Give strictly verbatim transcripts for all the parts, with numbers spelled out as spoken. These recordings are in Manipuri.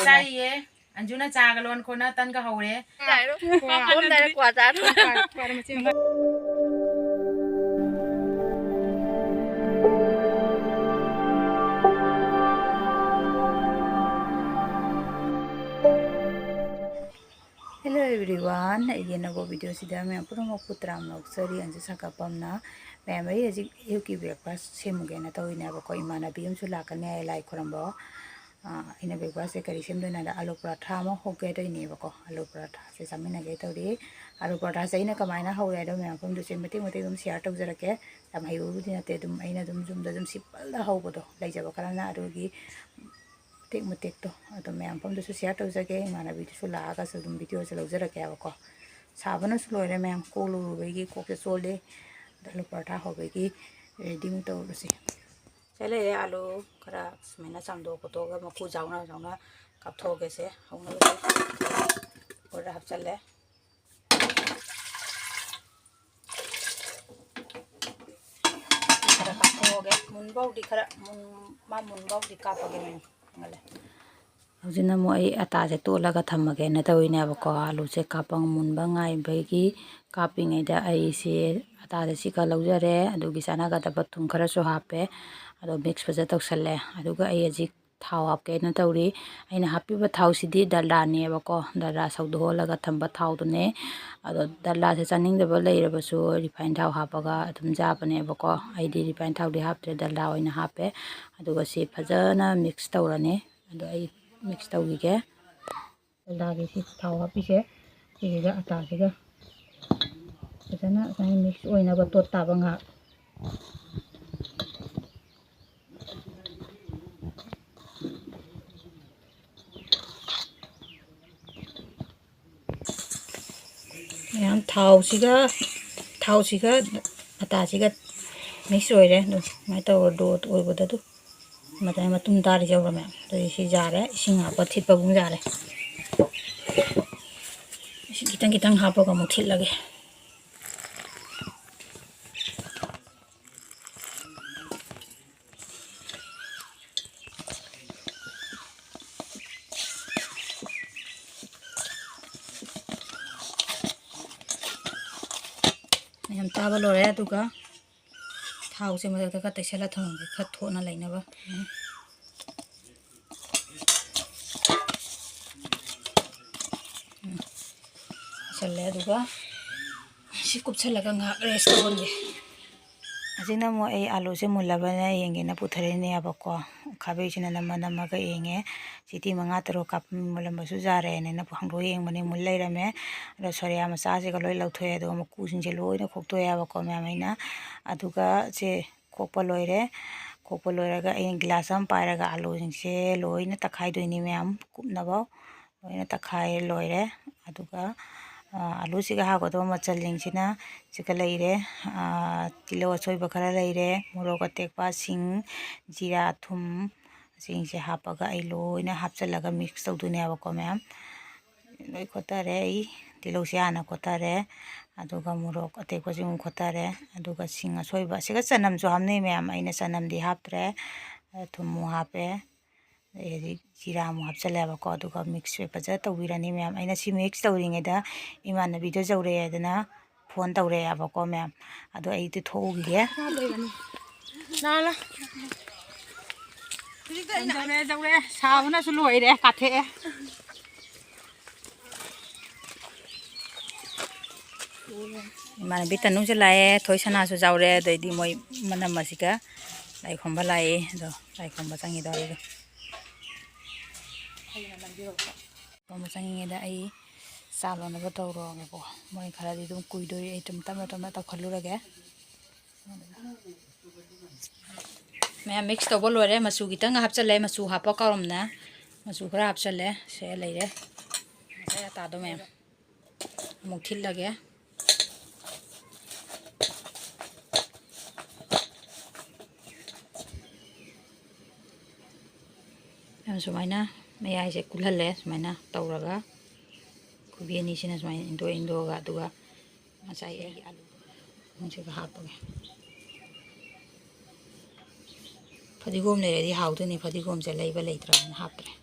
ꯆꯥꯏꯌꯦ꯫ ꯑꯟꯖꯨꯅ ꯆꯥꯒ ꯂꯣꯟ ꯈꯣꯠꯅ ꯇꯟꯒ ꯍꯧꯔꯦ꯫ ꯃꯐꯝꯗ ꯀ꯭ꯋꯥ ꯆꯥꯔꯣ꯫ Hello everyone, ꯑꯩꯒꯤ ꯑꯅꯧꯕ video ꯁꯤꯗ ꯃꯌꯥꯝ ꯄꯨꯝꯅꯃꯛꯄꯨ ꯇꯔꯥꯝꯅ ꯑꯣꯛꯆꯔꯤ꯫ ꯑꯟꯖꯨ ꯁꯥꯀꯥꯄꯝꯅ꯫ ꯃꯌꯥꯝ, ꯑꯩ ꯍꯧꯖꯤꯛ ꯑꯌꯨꯛꯀꯤ breakfast ꯁꯦꯝꯃꯨꯒꯦꯅ ꯇꯧꯔꯤꯅꯦꯕꯀꯣ꯫ ꯏꯃꯥꯟꯅꯕꯤ ꯑꯃꯁꯨ ꯂꯥꯛꯀꯅꯤ ꯍꯥꯏ, ꯂꯥꯏ ꯈꯨꯔꯝꯕ꯫ ꯑꯥ, ꯑꯩꯅ breakfast ꯁꯦ ꯀꯔꯤ ꯁꯦꯝꯗꯣꯏꯅꯣ ꯍꯥꯏꯗ, ꯑꯥꯂꯨ ꯄꯔꯥꯊꯥ ꯑꯃ ꯍꯧꯒꯦ ꯇꯧꯔꯤꯅꯦꯕꯀꯣ꯫ ꯑꯥꯂꯨ ꯄꯔꯥꯊꯥꯁꯦ ꯆꯥꯃꯤꯟꯅꯒꯦ ꯇꯧꯔꯤ꯫ ꯑꯥꯂꯨ ꯄꯔꯥꯊꯥꯁꯦ ꯑꯩꯅ ꯀꯃꯥꯏꯅ ꯍꯧꯔꯦ ꯍꯥꯏꯗꯣ ꯃꯌꯥꯝ ꯄꯨꯝꯅꯃꯛꯁꯦ ꯃꯇꯦꯛ ꯃꯇꯦꯛ ꯑꯗꯨꯝ share ꯇꯧꯖꯔꯛꯀꯦ꯫ ꯌꯥꯝ ꯍꯩꯕꯕꯨꯗꯤ ꯅꯠꯇꯦ, ꯑꯗꯨꯝ ꯑꯩꯅ ꯑꯗꯨꯝ ꯌꯨꯝꯗ ꯑꯗꯨꯝ simple ꯗ ꯍꯧꯕꯗꯣ, ꯂꯩꯖꯕ ꯈꯔꯅ ꯑꯗꯨꯒꯤ ꯃꯇꯦꯛ ꯃꯇꯦꯛꯇꯣ ꯑꯗꯨꯝ ꯃꯌꯥꯝ ꯄꯨꯝꯅꯃꯛꯇꯁꯨ share ꯇꯧꯖꯒꯦ꯫ ꯏꯃꯥꯟꯅꯕꯤꯗꯨꯁꯨ ꯂꯥꯛꯑꯒꯁꯨ ꯑꯗꯨꯝ video ꯁꯦ ꯂꯧꯖꯔꯛꯀꯦ ꯍꯥꯏꯕꯀꯣ꯫ ꯁꯥꯕꯅꯁꯨ ꯂꯣꯏꯔꯦ ꯃꯌꯥꯝ, ꯀꯣꯛ ꯂꯨꯔꯨꯕꯒꯤ ꯀꯣꯛꯁꯦ ꯆꯣꯜꯂꯦ꯫ ꯑꯗ ꯑꯥꯂꯨ ꯄꯔꯥꯊꯥ ꯍꯧꯕꯒꯤ ready ꯑꯃꯨꯛ ꯇꯧꯔꯁꯤ꯫ ꯁꯤ ꯂꯩꯔꯦ ꯑꯥꯂꯨ ꯈꯔ ꯁꯨꯃꯥꯏꯅ ꯆꯥꯝꯊꯣꯛ ꯈꯣꯠꯇꯣꯛꯑꯒ ꯃꯀꯨ ꯆꯥꯎꯅ ꯆꯥꯎꯅ ꯀꯥꯞꯊꯣꯛꯑꯒꯦꯁꯦ꯫ ꯍꯧꯅꯕꯁꯦ ꯀꯨꯀꯔꯗ ꯍꯥꯞꯆꯜꯂꯦ꯫ ꯈꯔ ꯀꯥꯞꯊꯣꯛꯑꯒꯦ꯫ ꯃꯨꯟꯕꯧꯗꯤ ꯈꯔ ꯃꯨꯟ-, ꯃꯥ ꯃꯨꯟꯕꯧꯗꯤ ꯀꯥꯞꯄꯒꯦ ꯃꯌꯥꯝ꯫ ꯈꯪꯍꯜꯂꯦ꯫ ꯍꯧꯖꯤꯛꯅ ꯑꯃꯨꯛ ꯑꯩ ꯑꯇꯥꯁꯦ ꯇꯣꯠꯂꯒ ꯊꯝꯃꯒꯦꯅ ꯇꯧꯔꯤꯅꯦꯕꯀꯣ꯫ ꯑꯥꯂꯨꯁꯦ ꯀꯥꯞꯄ ꯃꯨꯟꯕ ꯉꯥꯏꯕꯒꯤ ꯀꯥꯞꯄꯤꯉꯩꯗ ꯑꯩꯁꯦ ꯑꯇꯥꯁꯦ ꯁꯤꯒ ꯂꯧꯖꯔꯦ꯫ ꯑꯗꯨꯒꯤ ꯆꯥꯟꯅꯒꯗꯕ ꯊꯨꯝ ꯈꯔꯁꯨ ꯍꯥꯞꯄꯦ꯫ ꯑꯗꯣ mix ꯐꯖ ꯇꯧꯁꯜꯂꯦ꯫ ꯑꯗꯨꯒ ꯑꯩ ꯍꯧꯖꯤꯛ ꯊꯥꯎ ꯍꯥꯞꯀꯦꯅ ꯇꯧꯔꯤ꯫ ꯑꯩꯅ ꯍꯥꯞꯄꯤꯕ ꯊꯥꯎꯁꯤꯗꯤ ꯗꯥꯜꯗꯥꯅꯦꯕꯀꯣ, ꯗꯥꯜꯗꯥ ꯁꯧꯗꯣꯛꯍꯜꯂꯒ ꯊꯝꯕ ꯊꯥꯎꯗꯨꯅꯦ꯫ ꯑꯗꯣ ꯗꯥꯜꯗꯥꯁꯦ ꯆꯥꯅꯤꯡꯗꯕ ꯂꯩꯔꯕꯁꯨ refined ꯊꯥꯎ ꯍꯥꯞꯄꯒ ꯑꯗꯨꯝ ꯆꯥꯕꯅꯦꯕꯀꯣ꯫ ꯑꯩꯗꯤ refined ꯊꯥꯎꯗꯤ ꯍꯥꯞꯇ꯭ꯔꯦ, ꯗꯥꯜꯗꯥ ꯑꯣꯏꯅ ꯍꯥꯞꯄꯦ꯫ ꯑꯗꯨꯒ ꯁꯤ ꯐꯖꯅ mix ꯇꯧꯔꯅꯤ꯫ ꯑꯗꯣ ꯑꯩ mix ꯇꯧꯈꯤꯒꯦ꯫ ꯗꯥꯜꯗꯥꯒꯤ ꯁꯤ ꯊꯥꯎ ꯍꯥꯞꯄꯤꯁꯦ, ꯁꯤꯁꯤꯒ ꯑꯇꯥꯁꯤꯒ ꯐꯖꯅ ꯁꯨꯃꯥꯏꯅ mix ꯑꯣꯏꯅꯕ ꯇꯣꯠ ꯇꯥꯕ ꯉꯥꯏꯍꯥꯛ꯫ ꯃꯌꯥꯝ ꯊꯥꯎꯁꯤꯒ, ꯊꯥꯎꯁꯤꯒ ꯑꯇꯥꯁꯤꯒ mix ꯑꯣꯏꯔꯦ꯫ ꯑꯗꯨ ꯁꯨꯃꯥꯏꯅ ꯇꯧꯔ dough ꯑꯣꯏꯕꯗ ꯑꯗꯨ ꯃꯇꯥꯏ ꯃꯇꯨꯝ ꯇꯥꯔꯤꯁꯦ ꯌꯥꯎꯔꯝꯃꯦ꯫ ꯑꯗꯨꯗꯤ ꯁꯤ ꯌꯥꯔꯦ, ꯏꯁꯤꯡ ꯍꯥꯞꯄ ꯊꯤꯠꯄꯒꯨꯝ ꯌꯥꯔꯦ꯫ ꯏꯁꯤꯡ ꯈꯤꯇꯪ ꯈꯤꯇꯪ ꯍꯥꯞꯄꯒ ꯑꯃꯨꯛ ꯊꯤꯠꯂꯒꯦ꯫ ꯆꯥꯕ ꯂꯣꯏꯔꯦ꯫ ꯑꯗꯨꯒ ꯊꯥꯎꯁꯦ ꯃꯊꯛꯇ ꯈꯔ ꯇꯩꯁꯜꯂ ꯊꯝꯃꯒꯦ, ꯈꯔ ꯊꯣꯠꯅ ꯂꯩꯅꯕ꯫ ꯎꯝ꯫ ꯎꯝ꯫ ꯇꯩꯁꯜꯂꯦ꯫ ꯑꯗꯨꯒ ꯁꯤ ꯀꯨꯞꯁꯜꯂꯒ ꯉꯥꯏꯍꯥꯛ rest ꯇꯧꯍꯟꯒꯦ꯫ ꯑꯁꯤꯅ ꯑꯃꯨꯛ ꯑꯩ ꯑꯥꯂꯨꯁꯦ ꯃꯨꯜꯂꯕꯅ ꯌꯦꯡꯒꯦꯅ ꯄꯨꯊꯔꯛꯏꯅꯦꯕꯀꯣ꯫ ꯈꯥꯕꯩꯁꯤꯅ ꯅꯝꯃ ꯅꯝꯃꯒ ꯌꯦꯡꯉꯦ꯫ ꯁꯤꯇꯤ ꯃꯉꯥ ꯇꯔꯨꯛ ꯀꯥꯞꯄ ꯃꯨꯜꯂꯝꯕꯁꯨ ꯌꯥꯔꯦꯅ ꯑꯩꯅ ꯍꯥꯡꯗꯣꯛꯑ ꯌꯦꯡꯕꯅꯦ꯫ ꯃꯨꯜ ꯂꯩꯔꯝꯃꯦ꯫ ꯑꯗꯣ ꯁꯣꯔꯤꯌꯥ ꯃꯆꯥꯁꯤꯒ ꯂꯣꯏ ꯂꯧꯊꯣꯛꯑꯦ꯫ ꯑꯗꯨꯒ ꯃꯀꯨꯁꯤꯡꯁꯦ ꯂꯣꯏꯅ ꯈꯣꯛꯇꯣꯛꯑꯦꯕꯀꯣ ꯃꯌꯥꯝ ꯑꯩꯅ꯫ ꯑꯗꯨꯒ ꯁꯦ ꯈꯣꯛꯄ ꯂꯣꯏꯔꯦ꯫ ꯈꯣꯛꯄ ꯂꯣꯏꯔꯒ ꯑꯩꯅ ꯒꯤꯂꯥꯁ ꯑꯃ ꯄꯥꯏꯔꯒ ꯑꯥꯂꯨꯁꯤꯡꯁꯦ ꯂꯣꯏꯅ ꯇꯛꯈꯥꯏꯗꯣꯏꯅꯤ ꯃꯌꯥꯝ ꯀꯨꯞꯅꯕ꯫ ꯂꯣꯏꯅ ꯇꯛꯈꯥꯏꯔꯦ ꯂꯣꯏꯔꯦ꯫ ꯑꯗꯨꯒ, ꯑ, ꯑꯂꯨꯁꯤꯒ ꯍꯥꯞꯀꯗꯕ ꯃꯆꯜꯁꯤꯡꯁꯤꯅ ꯁꯤꯒ ꯂꯩꯔꯦ꯫ ꯑ, ꯇꯤꯜꯍꯧ ꯑꯁꯣꯏꯕ ꯈꯔ ꯂꯩꯔꯦ, ꯃꯣꯔꯣꯛ ꯑꯇꯦꯛꯄ, ꯁꯤꯡ, ꯖꯤꯔꯥ, ꯊꯨꯝ, ꯑꯁꯤꯁꯤꯡꯁꯦ ꯍꯥꯞꯄꯒ ꯑꯩ ꯂꯣꯏꯅ ꯍꯥꯞꯆꯤꯜꯂꯒ mix ꯇꯧꯗꯣꯏꯅꯦꯕꯀꯣ ꯃꯌꯥꯝ꯫ ꯂꯣꯏ ꯈꯣꯠꯇꯔꯦ ꯑꯩ꯫ ꯇꯤꯜꯍꯧꯁꯦ ꯍꯥꯟꯅ ꯈꯣꯠꯇꯔꯦ꯫ ꯑꯗꯨꯒ ꯃꯣꯔꯣꯛ ꯑꯇꯦꯛꯄꯁꯤ ꯑꯃꯨꯛ ꯈꯣꯠꯇꯔꯦ꯫ ꯑꯗꯨꯒ ꯁꯤꯡ ꯑꯁꯣꯏꯕ, ꯑꯁꯤꯒ ꯆꯅꯝꯁꯨ ꯍꯥꯞꯅꯩ ꯃꯌꯥꯝ꯫ ꯑꯩꯅ ꯆꯅꯝꯗꯤ ꯍꯥꯞꯇ꯭ꯔꯦ꯫ ꯑꯗ ꯊꯨꯝ ꯑꯃꯨꯛ ꯍꯥꯞꯄꯦ꯫ ꯑꯗꯩ ꯍꯧꯖꯤꯛ ꯖꯤꯔꯥ ꯑꯃꯨꯛ ꯍꯥꯞꯆꯜꯂꯦꯕꯀꯣ꯫ ꯑꯗꯨꯒ mix ꯐꯖꯅ ꯇꯧꯕꯤꯔꯅꯤ ꯃꯌꯥꯝ꯫ ꯑꯩꯅ ꯁꯤ mix ꯇꯧꯔꯤꯉꯩꯗ ꯏꯃꯥꯟꯅꯕꯤꯗꯣ ꯌꯧꯔꯛꯑꯦꯗꯅ phone ꯇꯧꯔꯛꯑꯦꯕꯀꯣ ꯃꯌꯥꯝ꯫ ꯑꯗꯣ ꯑꯩꯗꯤ ꯊꯣꯛꯎꯈꯤꯒꯦ꯫ ꯂꯥꯛꯑꯣ, ꯂꯥꯛꯑꯣ꯫ ꯌꯧꯔꯦ, ꯌꯧꯔꯦ꯫ ꯁꯥꯕꯅꯁꯨ ꯂꯣꯏꯔꯦ, ꯀꯥꯊꯦꯛꯑꯦ꯫ ꯏꯃꯥꯟꯅꯕꯤ ꯇꯅꯨꯁꯨ ꯂꯥꯛꯑꯦ, ꯊꯣꯏ ꯁꯅꯥꯁꯨ ꯌꯥꯎꯔꯦ, ꯑꯗꯩꯗꯤ ꯃꯣꯏ ꯃꯅꯝ ꯑꯁꯤꯒ ꯂꯥꯏ ꯈꯨꯔꯨꯝꯕ ꯂꯥꯛꯑꯦ꯫ ꯑꯗꯣ ꯂꯥꯏ ꯈꯨꯔꯨꯝꯕ ꯆꯪꯈꯤꯗꯧꯔꯦ꯫ ꯈꯨꯔꯨꯝꯕ ꯆꯪꯉꯤꯉꯩꯗ ꯑꯩ ꯆꯥ ꯂꯣꯟꯅꯕ ꯇꯧꯔꯨꯔꯒꯦꯀꯣ꯫ ꯃꯣꯏ ꯈꯔꯗꯤ ꯑꯗꯨꯝ ꯀꯨꯏꯗꯣꯔꯤ, ꯑꯩ ꯑꯗꯨꯝ ꯇꯞꯅ ꯇꯞꯅ ꯇꯧꯈꯠꯂꯨꯔꯒꯦ꯫ ꯃꯌꯥꯝ mix ꯇꯧꯕ ꯂꯣꯏꯔꯦ꯫ ꯃꯆꯨ ꯈꯤꯇꯪ ꯍꯥꯞꯆꯜꯂꯦ, ꯃꯆꯨ ꯍꯥꯞꯄ ꯀꯥꯎꯔꯝꯅ꯫ ꯃꯆꯨ ꯈꯔ ꯍꯥꯞꯆꯜꯂꯦ꯫ ꯁꯦ ꯂꯩꯔꯦ ꯉꯁꯥꯏ ꯑꯇꯥꯗꯣ ꯃꯌꯥꯝ꯫ ꯑꯃꯨꯛ ꯊꯤꯠꯂꯒꯦ꯫ ꯌꯥꯝ ꯁꯨꯃꯥꯏꯅ ꯃꯌꯥꯏꯁꯦ ꯀꯨꯜꯍꯜꯂꯦ꯫ ꯁꯨꯃꯥꯏꯅ ꯇꯧꯔꯒ ꯈꯨꯕꯤ ꯑꯅꯤꯁꯤꯅ ꯁꯨꯃꯥꯏꯅ ꯏꯟꯗꯣꯛ ꯏꯟꯗꯣꯛꯑꯒ, ꯑꯗꯨꯒ ꯉꯁꯥꯏ ꯑꯩꯒꯤ ꯑꯂꯨ ꯁꯤꯒ ꯍꯥꯞꯄꯒꯦ꯫ ꯐꯗꯤꯒꯣꯝ ꯂꯩꯔꯗꯤ ꯍꯥꯎꯗꯣꯏꯅꯤ, ꯐꯗꯤꯒꯣꯝꯁꯦ ꯂꯩꯕ ꯂꯩꯇ꯭ꯔꯕꯅꯤꯅ ꯍꯥꯞꯇ꯭ꯔꯦ꯫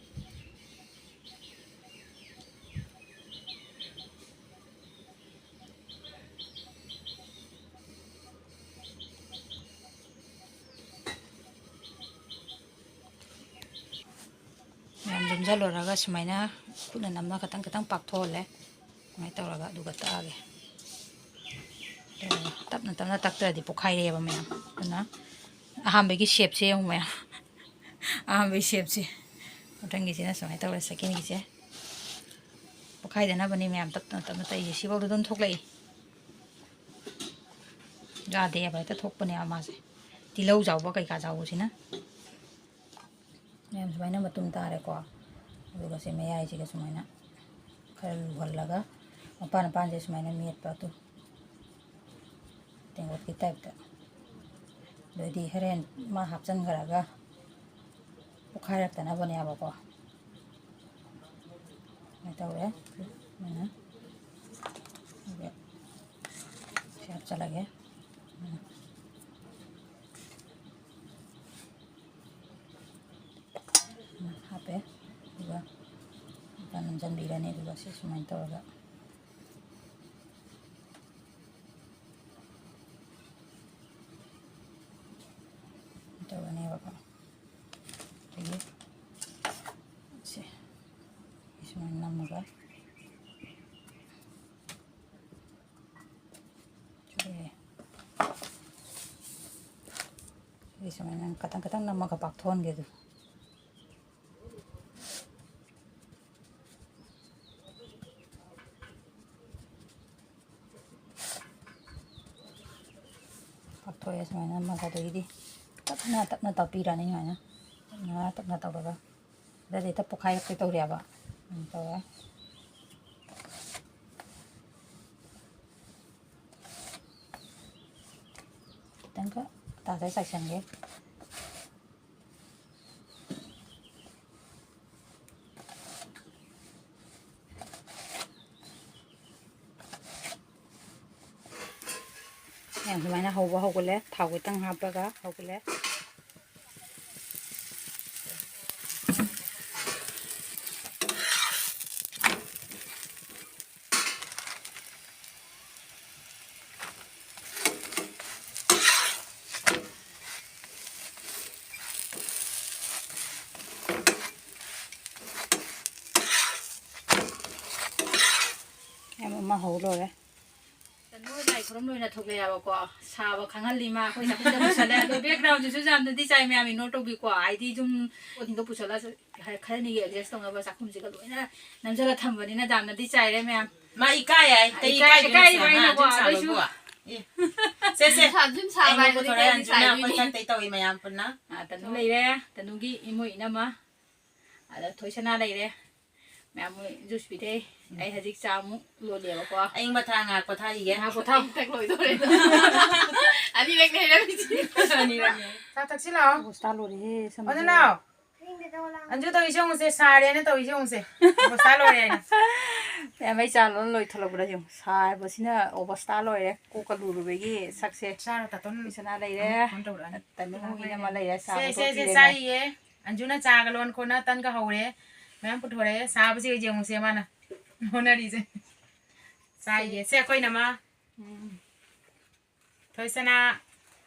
ꯌꯣꯝꯁꯤꯜꯂꯨꯔꯒ ꯁꯨꯃꯥꯏꯅ ꯈꯨꯠꯅ ꯅꯝꯅ ꯈꯇꯪ ꯈꯇꯪ ꯄꯥꯛꯊꯣꯛꯍꯜꯂꯦ꯫ ꯁꯨꯃꯥꯏꯅ ꯇꯧꯔꯒ ꯑꯗꯨꯒ ꯇꯛꯑꯒꯦ꯫ ꯑꯗꯨꯒ ꯇꯞꯅ ꯇꯞꯅ ꯇꯛꯇ꯭ꯔꯗꯤ ꯄꯣꯛꯈꯥꯏꯔꯛꯑꯦꯕ ꯃꯌꯥꯝ꯫ ꯑꯗꯨꯅ ꯑꯍꯥꯟꯕꯒꯤ ꯁꯦꯞꯁꯦ ꯌꯦꯡꯉꯨ ꯃꯌꯥꯝ꯫ ꯑꯍꯥꯟꯕꯒꯤ ꯁꯦꯞꯁꯦ꯫ ꯃꯊꯪꯒꯤꯁꯤꯅ ꯁꯨꯃꯥꯏꯅ ꯇꯧꯔꯦ, ꯁꯦꯀꯦꯟꯒꯤꯁꯦ꯫ ꯄꯣꯛꯈꯥꯏꯗꯅꯕꯅꯤ ꯃꯌꯥꯝ ꯇꯞꯅ ꯇꯞꯅ ꯇꯛꯏꯁꯦ꯫ ꯁꯤꯐꯥꯎꯗ ꯑꯗꯨꯝ ꯊꯣꯛꯂꯛꯏ꯫ ꯌꯥꯗꯦꯕ, ꯍꯦꯛꯇ ꯊꯣꯛꯄꯅꯦꯕ ꯃꯥꯁꯦ꯫ ꯇꯤꯜꯍꯧ ꯆꯥꯎꯕ ꯀꯩꯀꯥ ꯆꯥꯎꯕꯁꯤꯅ꯫ ꯃꯌꯥꯝ ꯁꯨꯃꯥꯏꯅ ꯃꯇꯨꯝ ꯇꯥꯔꯦꯀꯣ꯫ ꯑꯗꯨꯒ ꯁꯤ ꯃꯌꯥꯏꯁꯤꯒ ꯁꯨꯃꯥꯏꯅ ꯈꯔ ꯂꯨꯍꯜꯂꯒ ꯃꯄꯥꯟ ꯃꯄꯥꯟꯁꯦ ꯁꯨꯃꯥꯏꯅ ꯃꯦꯠꯄ ꯑꯗꯨ ꯇꯦꯡꯀꯣꯠꯀꯤ ꯇꯥꯏꯞꯇ꯫ ꯑꯗꯨꯑꯣꯏꯗꯤ ꯍꯣꯔꯦꯟ ꯃꯥ ꯍꯥꯞꯆꯤꯟꯈ꯭ꯔꯒ ꯄꯣꯛꯈꯥꯏꯔꯛꯇꯅꯕꯅꯦꯕꯀꯣ꯫ ꯁꯨꯃꯥꯏꯅ ꯇꯧꯔꯦ꯫ ꯁꯨꯃꯥꯏꯅ ꯑꯗꯨꯒ ꯁꯤ ꯍꯥꯞꯆꯤꯜꯂꯒꯦ꯫ ꯎꯝ꯫ ꯎꯝ, ꯍꯥꯞꯄꯦ꯫ ꯑꯗꯨꯒ ꯅꯝꯁꯤꯟꯕꯤꯔꯅꯤ꯫ ꯑꯗꯨꯒ ꯁꯤ ꯁꯨꯃꯥꯏꯅ ꯇꯧꯔꯒ ꯇꯧꯔꯅꯦꯕꯀꯣ꯫ ꯑꯗꯒꯤ ꯁꯦ, ꯁꯨꯃꯥꯏꯅ ꯅꯝꯃꯒ ꯁꯨꯔꯦ꯫ ꯁꯤ ꯁꯨꯃꯥꯏꯅ ꯈꯇꯪ ꯈꯇꯪ ꯅꯝꯃꯒ ꯄꯥꯛꯊꯣꯛꯍꯟꯒꯦ꯫ ꯑꯗꯨ ꯄꯥꯛꯊꯣꯛꯑꯦ ꯁꯨꯃꯥꯏꯅ ꯅꯝꯃꯒ꯫ ꯑꯗꯒꯤꯗꯤ ꯇꯞꯅ ꯇꯞꯅ ꯇꯧꯕꯤꯔꯅꯤ꯫ ꯁꯨꯃꯥꯏꯅ ꯇꯞꯅ ꯇꯞꯅ ꯇꯧꯔꯒ꯫ ꯑꯗꯨꯗꯤ ꯍꯦꯛꯇ ꯄꯣꯛꯈꯥꯏꯔꯛꯀꯦ ꯇꯧꯔꯦꯕ꯫ ꯎꯝ, ꯇꯧꯔꯦ꯫ ꯈꯤꯇꯪꯒ ꯇꯥꯖ ꯆꯥꯏꯁꯟꯒꯦ꯫ ꯌꯥꯝ ꯁꯨꯃꯥꯏꯅ ꯍꯧꯕ ꯍꯧꯒꯠꯂꯦ꯫ ꯊꯥꯎ ꯈꯤꯇꯪ ꯍꯥꯞꯄꯒ ꯍꯧꯒꯠꯂꯦ꯫ ꯍꯧ ꯂꯣꯏꯔꯦ꯫ ꯇꯅꯨ ꯂꯥꯏ ꯈꯨꯔꯨꯝ ꯂꯣꯏꯅ ꯊꯣꯛꯂꯛꯑꯦꯕꯀꯣ꯫ ꯁꯥꯕ ꯈꯪꯍꯜꯂꯤ ꯃꯥ ꯑꯩꯈꯣꯏ ꯆꯥꯛꯈꯨꯝꯗ ꯄꯨꯁꯜꯂꯦ꯫ ꯑꯗꯣ background ꯁꯤꯁꯨ ꯌꯥꯝꯅꯗꯤ ꯆꯥꯏ ꯃꯌꯥꯝ, ignore ꯇꯧꯕꯤꯀꯣ꯫ ꯍꯥꯏꯗꯤ ꯁꯨꯝ ꯄꯣꯠꯁꯤꯡꯗꯣ ꯄꯨꯁꯜꯂꯒ ꯈꯔꯅꯤꯒꯤ adjust ꯇꯧꯅꯕ ꯆꯥꯛꯈꯨꯝꯁꯤꯒ ꯂꯣꯏꯅ ꯅꯝꯁꯤꯜꯂ ꯊꯝꯕꯅꯤꯅ ꯌꯥꯝꯅꯗꯤ ꯆꯥꯏꯔꯦ ꯃꯌꯥꯝ꯫ ꯃꯥ ꯏꯀꯥꯏ ꯍꯥꯏ, ꯀꯩ ꯏꯀꯥꯏ-, ꯏꯀꯥꯏꯗꯣꯏꯅꯣ ꯏꯀꯥꯏꯔꯤꯕ ꯁꯤꯗ? ꯑꯩꯅꯀꯣ, ꯍꯥ, ꯑꯗꯨꯝ ꯑꯗꯨꯏꯁꯨ ꯁꯥꯕꯕꯨ꯫ ꯑꯦ꯫ ꯁꯦ, ꯁꯦ꯫ ꯁꯥ-, ꯑꯗꯨꯝ ꯁꯥꯕ ꯑꯩꯉꯣꯟꯗ ꯍꯥꯏꯕꯅꯤ, ꯄꯨꯊꯣꯔꯛꯑꯦ, ꯏꯀꯥꯏꯗꯤ ꯑꯟꯖꯨꯅ ꯑꯩꯈꯣꯏ ꯁꯥꯏꯗꯣꯏꯅꯤ꯫ ꯆꯥꯛ ꯇꯩ ꯇꯧꯏ ꯃꯌꯥꯝ ꯄꯨꯟꯅ꯫ ꯑꯥ, ꯇꯅꯨ ꯂꯩꯔꯦ, ꯇꯅꯨꯒꯤ ꯏꯃꯣꯏ ꯏꯅꯝꯃ꯫ ꯑꯗ ꯊꯣꯏꯁꯅꯥ ꯂꯩꯔꯦ꯫ ꯃꯌꯥꯝ ꯃꯣꯏ juice ꯄꯤꯊꯛꯏ꯫ ꯑꯩ ꯍꯧꯖꯤꯛ ꯆꯥ ꯑꯃꯨꯛ ꯂꯣꯜꯂꯦꯕꯀꯣ꯫ ꯑꯌꯤꯡꯕ ꯊꯥ ꯉꯥꯏꯍꯥꯛ ꯄꯣꯊꯥꯈꯤꯒꯦ꯫ ꯉꯥꯏꯍꯥꯛ ꯄꯣꯊꯥꯎ꯫ ꯏꯟꯇꯛ ꯂꯣꯏꯗꯣꯔꯦ꯫ ꯑꯅꯤꯔꯛꯅꯦ ꯍꯩꯔꯝꯃꯤꯁꯦ꯫ ꯑꯅꯤꯔꯛꯅꯦ꯫ ꯆꯥ ꯊꯛꯁꯤ ꯂꯥꯛꯑꯣ꯫ ꯑꯣꯕꯣꯁꯇꯥ ꯂꯣꯏꯔꯦꯍꯦ, ꯁꯝꯗꯣ꯫ ꯑꯗꯨ ꯂꯥꯛꯑꯣ꯫ ꯑꯟꯖꯨ ꯇꯧꯔꯤꯁꯦ ꯌꯦꯡꯉꯨꯁꯦ, ꯁꯥꯔꯦꯅ ꯇꯧꯔꯤꯁꯦ ꯌꯦꯡꯉꯨꯁꯦ꯫ ꯑꯣꯕꯣꯁꯇꯥ ꯂꯣꯏꯔꯦ ꯍꯥꯏꯅ꯫ ꯃꯌꯥꯝ ꯑꯩ ꯆꯥ ꯂꯣꯟ ꯂꯣꯏꯊꯣꯂꯛꯄꯗ ꯌꯦꯡꯉꯨ꯫ ꯁꯥꯕꯁꯤꯅ ꯑꯣꯕꯣꯁꯇꯥ ꯂꯣꯏꯔꯦ꯫ ꯀꯣꯛꯀ ꯂꯨꯔꯨꯕꯒꯤ ꯁꯛꯁꯦ꯫ ꯆꯥꯔꯣ ꯇꯥꯇꯣꯟ꯫ ꯊꯣꯏꯁꯅꯥ ꯂꯩꯔꯦ꯫ ꯐꯣꯟ ꯇꯧꯔꯛꯑꯅꯤ꯫ ꯇꯅꯨ ꯏꯅꯝꯃ ꯂꯩꯔꯦ꯫ ꯁꯦ, ꯁꯦ, ꯁꯦ, ꯆꯥꯏꯌꯦ꯫ ꯑꯟꯖꯨꯅ ꯆꯥꯒ ꯂꯣꯟ ꯈꯣꯠꯅ ꯇꯟꯒ ꯍꯧꯔꯦ꯫ ꯃꯌꯥꯝ ꯄꯨꯊꯣꯔꯛꯑꯦ꯫ ꯁꯥꯕꯁꯤꯒ ꯌꯦꯡꯉꯨꯁꯦ ꯃꯥꯅ ꯍꯣꯠꯅꯔꯤꯁꯦ꯫ ꯆꯥꯏꯌꯦ꯫ ꯁꯦ, ꯑꯩꯈꯣꯏ ꯅꯃ꯫ ꯎꯝ꯫ ꯊꯣꯏꯁꯅꯥ꯫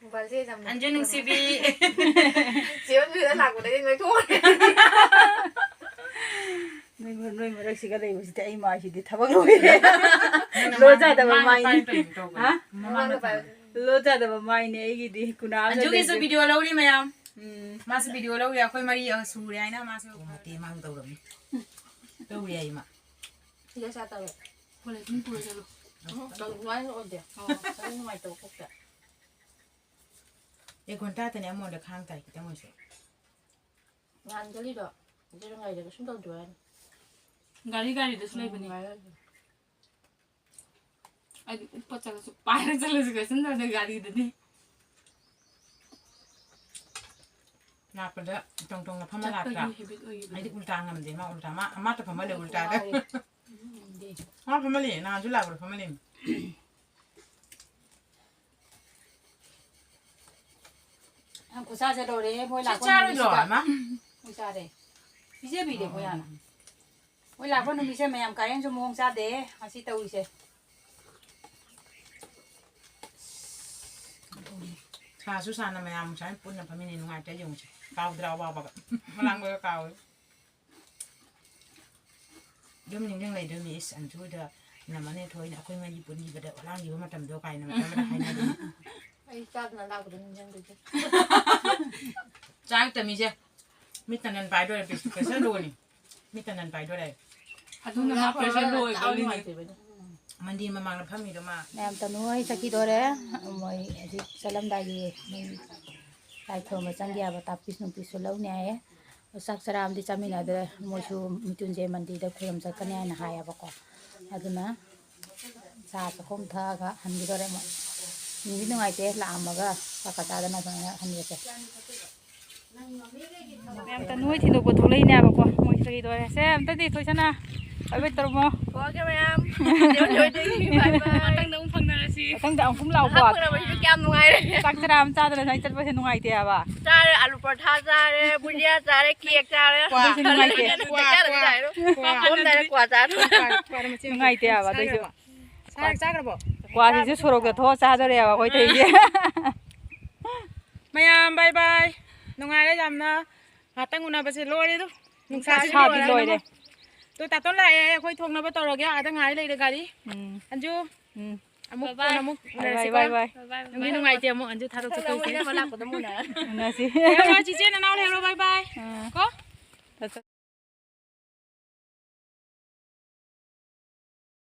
ꯃꯣꯕꯥꯏꯜꯁꯦ ꯌꯥꯝ ꯑꯟꯖꯨ ꯅꯨꯡꯁꯤꯕꯤ꯫ ꯆꯦ ꯑꯣꯟꯕꯤꯗ ꯂꯥꯛꯄꯗꯒꯤ ꯅꯣꯏꯊꯣꯛꯑꯦ꯫ ꯅꯣꯏ ꯃꯔ-, ꯅꯣꯏ ꯃꯔꯛꯁꯤꯒ ꯂꯩꯕꯁꯤꯗꯤ ꯑꯩ ꯃꯥꯏꯁꯤꯗꯤ ꯊꯕꯛ ꯂꯣꯏꯔꯦ꯫ ꯅꯪꯅ ꯂꯣ ꯃꯥꯡ-, ꯆꯥꯗꯕ ꯃꯥꯡꯗ ꯃꯥꯏꯅꯤ꯫ ꯄꯥꯏꯔꯛꯇꯣꯏꯅꯤ ꯇꯧꯕꯅꯦ꯫ ꯍꯥ? ꯃꯃꯥꯡꯗ ꯃꯃꯥꯡꯗ ꯄꯥꯏꯔꯛꯇꯣꯏꯅꯤ꯫ ꯂꯣ ꯆꯥꯗꯕ ꯃꯥꯏꯅꯦ ꯑꯩꯒꯤꯗꯤ꯫ ꯀꯨꯅꯥꯝ ꯑꯟꯖꯨꯒꯤꯁꯨ ꯂꯩꯇꯦ꯫ ꯚꯤꯗꯤꯑꯣ ꯂꯧꯔꯤ ꯃꯌꯥꯝ꯫ ꯎꯝ꯫ ꯃꯥꯁꯨ ꯚꯤꯗꯤꯑꯣ ꯂꯧꯔꯤ꯫ ꯑꯩꯈꯣꯏ ꯃꯔꯤ, ꯑ, ꯁꯨꯔꯦ ꯍꯥꯏꯅ ꯃꯥꯁꯨ꯫ ꯃꯇꯦꯛ ꯃꯥꯡ ꯇꯧꯔꯝꯃꯤ꯫ ꯇꯧꯔꯤ ꯍꯥꯏ ꯏꯃꯥ꯫ ꯁꯤꯗ ꯆꯥ ꯇꯧꯔꯦ꯫ ꯀꯣꯂꯦꯖꯇ ꯄꯨꯔ ꯆꯠꯂꯣ꯫ ꯎꯝ, ꯑꯗꯨꯃꯥꯏꯅ ꯑꯣꯏꯗꯦ꯫ ꯑꯣ꯫ ꯑꯗꯨ ꯅꯨꯡꯉꯥꯏꯇꯕ ꯀꯣꯛꯇ꯫ ꯑꯦ, ꯒ꯭ꯋꯥꯟꯇꯥꯗꯅꯦ ꯑꯃꯣꯟꯗ ꯈꯥꯡ ꯇꯥꯏ ꯈꯤꯇꯪ ꯑꯣꯏꯁꯨ꯫ ꯅꯍꯥꯟ ꯆꯠꯂꯤꯗꯣ, ꯆꯠꯂꯝꯗꯥꯏꯗ ꯀꯩꯁꯨꯝ ꯇꯧꯗꯦ ꯍꯥꯏꯅꯤ꯫ ꯒꯥꯔꯤ, ꯒꯥꯔꯤꯗꯁꯨ ꯂꯩꯕꯅꯤ꯫ ꯎꯝ, ꯒꯥꯔꯤ ꯂꯩꯕꯅꯤ꯫ ꯑꯩꯗꯤ ꯎꯞꯄ ꯆꯠꯂꯁꯨ, ꯄꯥꯏꯔ ꯆꯠꯂꯁꯨ ꯀꯩꯁꯨꯝ ꯇꯧꯗꯦ ꯒꯥꯔꯤꯗꯗꯤ꯫ ꯂꯥꯛꯄꯗ ꯇꯣꯡ ꯇꯣꯡꯅ ꯐꯝꯃ ꯂꯥꯛꯇ꯭ꯔꯥ? ꯆꯠꯄꯒꯤ habit ꯑꯣꯏꯈꯤꯕꯅꯦ꯫ ꯑꯩꯗꯤ ꯎꯜꯇꯥ ꯉꯝꯗꯦ, ꯃꯥ ꯎꯜꯇꯥ, ꯃꯥ, ꯃꯥ ꯇ ꯐꯝꯍꯜꯂꯦ ꯎꯜꯇꯥꯗ꯫ ꯋꯥꯏꯌꯦ꯫ ꯎꯝ, ꯉꯝꯗꯦ꯫ ꯃꯥ ꯐꯝꯍꯜꯂꯦ, ꯅꯍꯥꯟꯁꯨ ꯂꯥꯛꯄꯗ ꯐꯝꯍꯜꯂꯦ꯫ ꯅꯪ ꯈꯨꯠꯁꯥꯁꯦ ꯂꯣꯏꯔꯦꯍꯦ, ꯃꯣꯏ ꯁꯤ ꯂꯥꯛꯄ ꯆꯥꯔꯣꯏꯗ꯭ꯔꯣ, ꯅꯨꯃꯤꯠꯁꯤꯗ꯫ ꯏꯃꯥ? ꯃꯣꯏ ꯆꯥꯔꯦ꯫ ꯄꯤꯖꯕꯤꯔꯦ ꯃꯣꯏ ꯍꯥꯟꯅ꯫ ꯃꯣꯏ ꯂꯥꯛꯄ ꯅꯨꯃꯤꯠꯁꯦ ꯃꯌꯥꯝ ꯀꯥꯔꯦꯟꯁꯨ ꯃꯑꯣꯡ ꯆꯥꯗꯦ ꯉꯁꯤ ꯇꯧꯔꯤꯁꯦ꯫ ꯁꯥꯁꯨ ꯁꯥꯅ ꯃꯌꯥꯝ ꯁꯨꯃꯥꯏꯅ ꯄꯨꯟꯅ ꯐꯝꯃꯤꯟꯅꯩ, ꯅꯨꯡꯉꯥꯏꯇ꯭ꯔꯥ ꯌꯦꯡꯉꯨꯁꯦ꯫ ꯀꯥꯎꯗ꯭ꯔꯥ ꯑꯋꯥꯕꯒ? ꯃꯂꯥꯡꯕꯒ ꯀꯥꯎꯋꯦ꯫ ꯑꯗꯨꯝ ꯅꯤꯡꯁꯤꯡ ꯂꯩꯗꯣꯏꯅꯤ, ꯏꯁ, ꯑꯟꯖꯨꯗ ꯅꯃꯅꯦ ꯊꯣꯏꯅ ꯑꯩꯈꯣꯏ ꯃꯔꯤ ꯄꯨꯟꯈꯤꯕꯗ ꯍꯨꯔꯥꯟꯈꯤꯕ ꯃꯇꯝꯗꯣ ꯀꯥꯏꯅ ꯃꯇꯝ ꯑꯃꯗ ꯍꯥꯏꯅꯕꯅꯤ꯫ ꯑꯩ ꯆꯥꯗꯅ ꯂꯥꯛꯄꯗ ꯅꯤꯡꯁꯤꯡꯗꯣꯏꯁꯦ꯫ ꯆꯥꯔꯛꯇꯃꯤꯁꯦ꯫ ꯃꯤꯠꯇ ꯅꯟ ꯄꯥꯏꯗꯣꯔꯦ, ꯄ꯭ꯔꯦꯁꯔ ꯂꯣꯅꯤ꯫ ꯃꯤꯠꯇ ꯅꯟ ꯄꯥꯏꯗꯣꯔꯦ꯫ ꯑꯗꯨꯅ ꯃꯥ ꯄ꯭ꯔꯦꯁꯔ ꯂꯣ ꯑꯣꯏꯕꯩꯅꯤꯅꯦ꯫ ꯃꯟꯗꯤ ꯃꯃꯥꯡꯗ ꯐꯝꯃꯤꯗꯣ ꯃꯥ꯫ ꯃꯌꯥꯝ ꯇꯅꯨ ꯍꯣꯏ ꯆꯠꯈꯤꯗꯣꯔꯦ꯫ ꯃꯣꯏ ꯍꯧꯖꯤꯛ ꯆꯠꯂꯝꯗꯥꯏꯒꯤ ꯃꯣꯏ ꯂꯥꯏ ꯈꯨꯔꯨꯝꯕ ꯆꯪꯒꯦ ꯍꯥꯏꯕ ꯇꯥꯛꯄꯤꯁ ꯅꯨꯡꯄꯤꯁꯨ ꯂꯧꯅꯤ ꯍꯥꯏꯌꯦ꯫ ꯆꯥꯛ ꯆꯔꯥ ꯑꯃꯗꯤ ꯆꯥꯃꯤꯟꯅꯗ꯭ꯔꯦ꯫ ꯃꯣꯏꯁꯨ ꯃꯤꯇꯨꯟꯖꯦ ꯃꯟꯗꯤꯔꯗ ꯈꯨꯔꯨꯝ ꯆꯠꯀꯅꯤ ꯍꯥꯏꯅ ꯍꯥꯏꯌꯦꯕꯀꯣ꯫ ꯑꯗꯨꯅ ꯆꯥ ꯆꯥꯛꯈꯨꯝ ꯊꯛꯑꯒ ꯍꯟꯈꯤꯗꯣꯔꯦ ꯃꯣꯏ꯫ ꯅꯨꯡꯗꯤ ꯅꯨꯡꯉꯥꯏꯇꯦ, ꯂꯥꯛꯑꯝꯃꯒ ꯆꯥꯛꯀ ꯆꯥꯗꯅ ꯑꯗꯨꯃꯥꯏꯅ ꯍꯟꯕꯁꯦ꯫ ꯃꯌꯥꯝ ꯇ ꯅꯣꯏ ꯊꯤꯟꯗꯣꯛꯄ ꯊꯣꯛꯂꯛꯏꯅꯦꯕꯀꯣ꯫ ꯃꯣꯏ ꯀꯔꯤ ꯇꯧꯔꯦ? ꯁꯦ, ꯑꯝꯇꯗꯤ ꯊꯣꯏꯁꯅꯥ ꯕꯥꯏ ꯕꯥꯏ ꯇꯧꯔꯝꯃꯣ꯫ ꯊꯣꯛꯂꯛꯑꯒꯦ ꯃꯌꯥꯝ꯫ ꯃꯊꯪꯗ ꯑꯃꯨꯛ ꯐꯪꯅꯔꯁꯤ꯫ ꯃꯊꯪꯗ ꯑꯃꯨꯛ ꯀꯨꯝ ꯂꯥꯛꯑꯣꯀꯣ꯫ ꯉꯥꯏꯍꯥꯛ ꯐꯪꯅꯕꯁꯤꯁꯨ ꯀꯌꯥꯝ ꯅꯨꯡꯉꯥꯏꯔꯦ꯫ ꯆꯥꯛ ꯆꯔꯥ ꯑꯃ ꯆꯥꯗꯅ ꯁꯨꯃꯥꯏꯅ ꯆꯠꯄꯁꯦ ꯅꯨꯡꯉꯥꯏꯇꯦ ꯍꯥꯏꯕ꯫ ꯆꯥꯔꯦ, ꯑꯂꯨ ꯄꯔꯣꯊꯥ ꯆꯥꯔꯦ, ꯕꯨꯖꯤꯌꯥ ꯆꯥꯔꯦ, ꯀꯦꯛ ꯆꯥꯔꯦ꯫ ꯑꯗꯨꯁꯨ ꯅꯨꯡꯉꯥꯏꯇꯦ꯫ ꯀꯌꯥ ꯀꯌꯥ ꯆꯥꯏꯅꯣ? ꯀ꯭ꯋꯥ, ꯀ꯭ꯋꯥ꯫ ꯀꯣꯝꯗꯥꯏꯗ ꯀ꯭ꯋꯥ ꯆꯥꯔꯦ꯫ ꯀ꯭ꯋꯥ, ꯀ꯭ꯋꯥ ꯃꯆꯦꯠ ꯑꯃ꯫ ꯅꯨꯡꯉꯥꯏꯇꯦ ꯍꯥꯏꯕ, ꯑꯗꯨꯏꯁꯨ꯫ ꯆꯥꯈ꯭ꯔꯕꯣ? ꯆꯥꯔꯦ, ꯆꯥꯈ꯭ꯔꯕꯣ? ꯀ꯭ꯋꯥꯁꯤꯁꯨ ꯁꯣꯔꯣꯛꯇ ꯊꯣꯛꯑ ꯆꯥꯗꯣꯔꯦꯕ ꯑꯩꯈꯣꯏ ꯇꯧꯔꯤꯁꯦ꯫ ꯃꯌꯥꯝ ꯕꯥꯏ ꯕꯥꯏ꯫ ꯅꯨꯡꯉꯥꯏꯔꯦ ꯌꯥꯝꯅ꯫ ꯉꯥꯛꯇꯪ ꯎꯅꯕꯁꯦ ꯂꯣꯏꯔꯦ ꯑꯗꯨ꯫ ꯅꯨꯡꯁꯥꯁꯤ ꯁꯥꯗꯤ ꯂꯣꯏꯔꯦ꯫ ꯂꯣꯏꯔꯦ꯫ ꯇꯨ ꯇꯥꯇꯣꯟ ꯂꯥꯛꯑꯦ, ꯑꯩꯈꯣꯏ ꯊꯣꯛꯅꯕ ꯇꯧꯔꯒꯦ꯫ ꯑꯥꯗ ꯉꯥꯏ ꯂꯩꯔꯦ ꯒꯥꯔꯤ꯫ ꯎꯝ꯫ ꯑꯟꯖꯨ, ꯎꯝ꯫ ꯑꯃꯨꯛ ꯕꯥꯏ ꯕꯥꯏ꯫ ꯀꯣꯟꯅ ꯑꯃꯨꯛ ꯕꯥꯏ ꯕꯥꯏ, ꯎꯅꯔꯁꯤꯀꯣ꯫ ꯕꯥꯏ ꯕꯥꯏ꯫ ꯅꯨꯡꯗꯤ ꯅꯨꯡꯉꯥꯏꯇꯦ ꯑꯃꯨꯛ ꯑꯟꯖꯨ ꯊꯥꯗꯣꯛ ꯆꯠꯈ꯭ꯔꯤꯁꯦ꯫ ꯎꯅꯁꯤ꯫ ꯍꯌꯦꯡꯋꯥꯏ ꯆꯤꯆꯦ ꯅꯅꯥꯎ ꯂꯩꯍꯧꯔꯣ, ꯕꯥꯏ ꯕꯥꯏ꯫ ꯑꯥ꯫ ꯀꯣ?